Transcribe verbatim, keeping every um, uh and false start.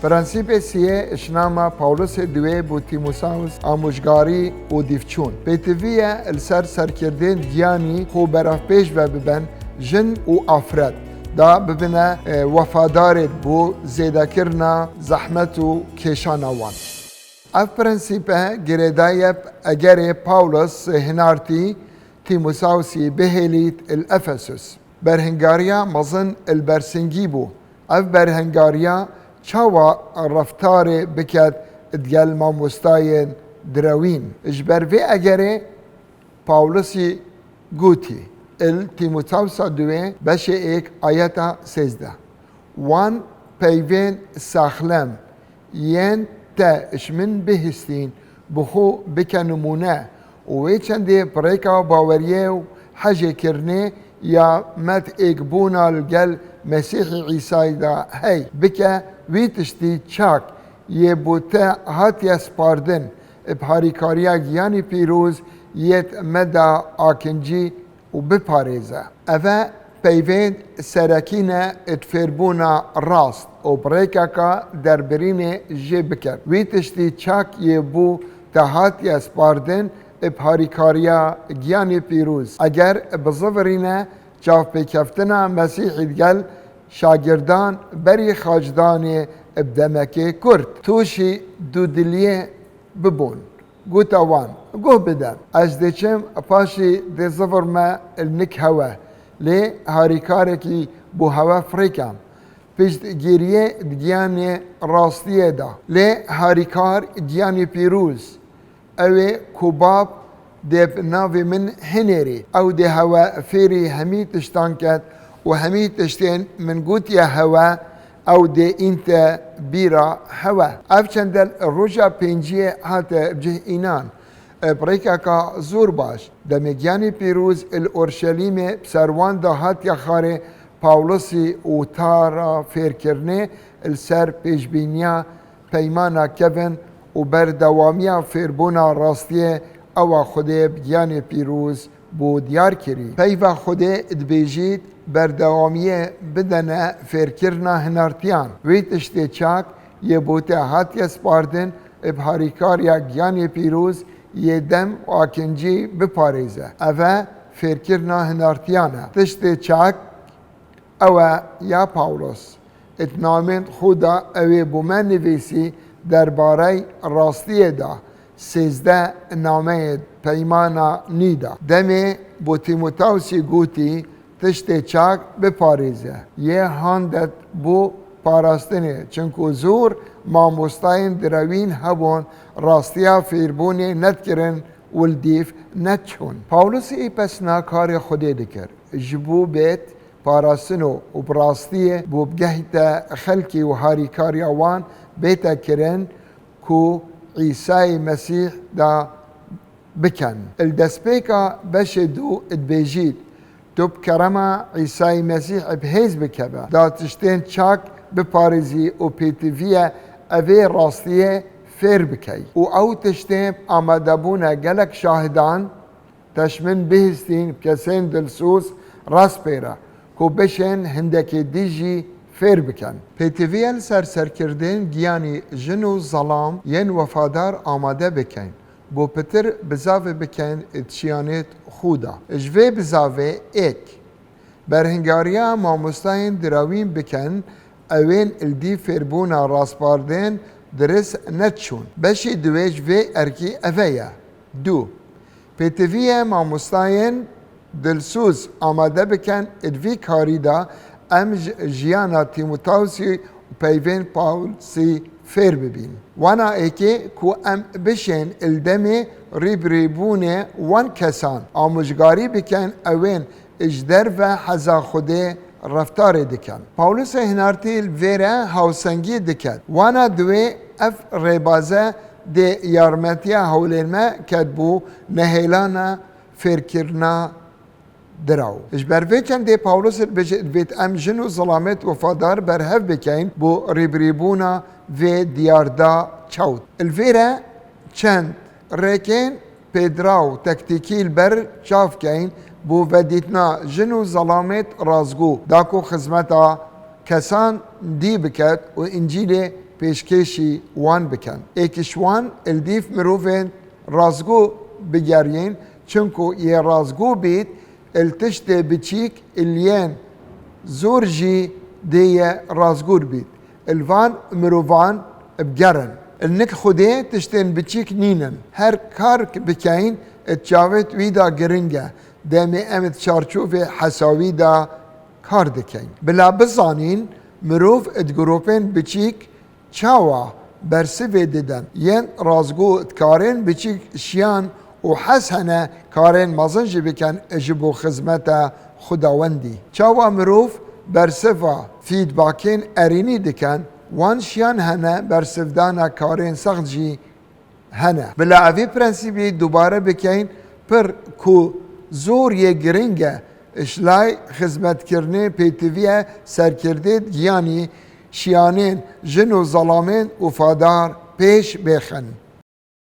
Prensîpê siyê, şinama Pawlusê diwê bo Tîmosaus amûjgarî û dîvçûn. Pêtivî ye li ser serkirdên giyanî xwe berevpêş ve bibin, jin û afret, da bibine, e, wefadarên bo zêdekirina zehmet û kêşana wan. Ev prensîpe girêdayî ye bi egerê Pawlus hinartî Tîmosausî bihêlît li Efesus. Berhingariya mezin li bersingî bû. Ev berhingariya çawa reftarê biket digel mamostayên direwîn? Ji ber vê egerê Pawlusî gotî, li Tîmotawsa duwê beşê êk ayeta sêzdeh. Wan peyvên saxlem yên te ji min bihistîn, bi xwe bike nimûne û wê çendê bi rêka baweriyê û hejêkirinê ya me di êkbûna li gel Mesîhî Îsayî de hey. Bike wî tiştî çak yê bo te hatiye spardin, bi harîkariya giyanî pîroz yê di me de akincî û biparêze. Ev e peyvên serekî ne di fêrbûna rast û bi rêkeka derbirînê jê biket. Wî tiştî çak yê bo te hatiye spardin bi harîkariya giyanê pîroz. Eger bizivirîne çavpêkeftina Mesîhî digel şagirdan berî xaçdanê bi demekê kurt, tûşî dûdiliyê bibûn. Gote wan, guh bide, ez diçim, paşî dê zivirme li nik hewe, lê harîkarekî bo hewe firêkem. Piştgiriyê di giyanê rastiyê de. Lê harîkar giyanê pîroz, ew ê ku Bab dê bi navê min hinêrî. Ew dê hewe fêrî hemî tiştan ket û hemî tiştên min gotiye hewe, ew dê înte bîra hewe. Ev çendel roja pênciyê hate bi cih înan. Bi rêkeka zor baş, demê giyanê pîroz li Orşelîmê bi ser wan de hatiye xwarê Pawlusî û tara fêrkirinê li ser pêşbîniya peymana kevin û berdewamiya fêrbûna rastiyê ewa Xwedê bi giyanê pîroz bû diyar kirî. Peyva Xwedê dibêjît, berdewamiyê bidene fêrkirina hinartiyan. Wê tiştê çak yê bo te hatiye spardin, bi harîkariya giyanê pîroz yê dem û akincî biparêze. Ev e fêrkirina hinartiyan e. Tiştê çak ew e ya Pawlos. Di namên xwe de ew ê bo me nivîsî derbarey rastiyê de sêzdeh nameyê peymana nî de. Demê bo Tîmotawsî gotî, tiştê çak biparêze. Yê handet bo parastinê, çinku zor mamostayên direwîn hebûn, rastiya fêrbûnê nedikirin û li dîv nediçûn. Pawlosî pesna karê Xwedê dikir. Ji bo bêt parastin û bi rastiyê bo bigehîte xelkî û harîkariya wan bête kirin ku Îsayê Mesîh de bikin. Li destpêka beşê du dibêjît, tu bi kerema Îsayê Mesîh bi hêz bikeve, da tiştên çak biparêzî û pêtivî ye evê rastiyê fêr bikey. Û ew tiştên amadebûne gelek şahidan, te ji min bihîstîn kesên dilsoz rast pê re, ku bişên hindekê dî jî fêr bikin. Pêtivî ye li ser serkirdên giyanî jin û zelam yên wefadar amade bikeyn, bo pitir bizavê bikeyn di çiyanêt xwe de. Ji vê bizavê êk, berhingariya mamostayên direwîn bikin, ewên li dî fêrbûna raspardên dirist nediçûn. Beşî duwê ji vê erkî eve ye. Du, pêtivî ye mamostayên dilsoz amade bikin, di vî karî de em ji jiyana Tîmotawsî û peyvên Pawlsî fêr bibîn. Wana êkê ku em bişên li demê rîbirîbûnê wan kesan amûjgarî bikin, ewên ji derve heza Xwedê reftarê dikin. Pawlosê hinartî li vê re hawsengî diket. Wana duwê ev rêbaze dê yarmetiya hewlên me ket bo nehêlana fêrkirina diraw. Ji ber vê çendê Pawlos dibêje, divêt em jin û zilamêt wefadar berhev bikeyn bo rîbirîbûna vê diyarda çewt. Li vê re çend rêkên pêdiraw tektîkî li ber çav keyn bo vedîtina jin û zelamêt rastgo, da ku xizmeta kesan dî biket û Încîlê pêşkêşî wan bikin. Êk ji wan li dîv mirovên rastgo bigeriyên, çimku yê rastgo bît, li tiştê biçîk li yên zor jî dê ye rastgor bît. Li van mirovan bigerin. Li nik Xwedê tiştên biçîk nînin. Her kar bikeyin, di çavêt wî de giring e. Demê em di çarçovê hesawî de kar dikeyin. Bila bizanîn, mirov di grûpên biçîk çawa bersivê didin. Yên rastgo di karên biçîk şiyan û hez hene karên mezin jî bikin ji bo xizmeta Xwedawendî. Çawa mirov bersiva feedbackên erênî dikin, wan şiyan hene bersivdana karên sext jî hene. Bila evî prensîbî dubare bikeyin, pir ku zor yê giring e, ji lay xizmetkirinê pêtiviye serkirdê giyanî şiyanên jin û zelamên wifadar pêş bêxin.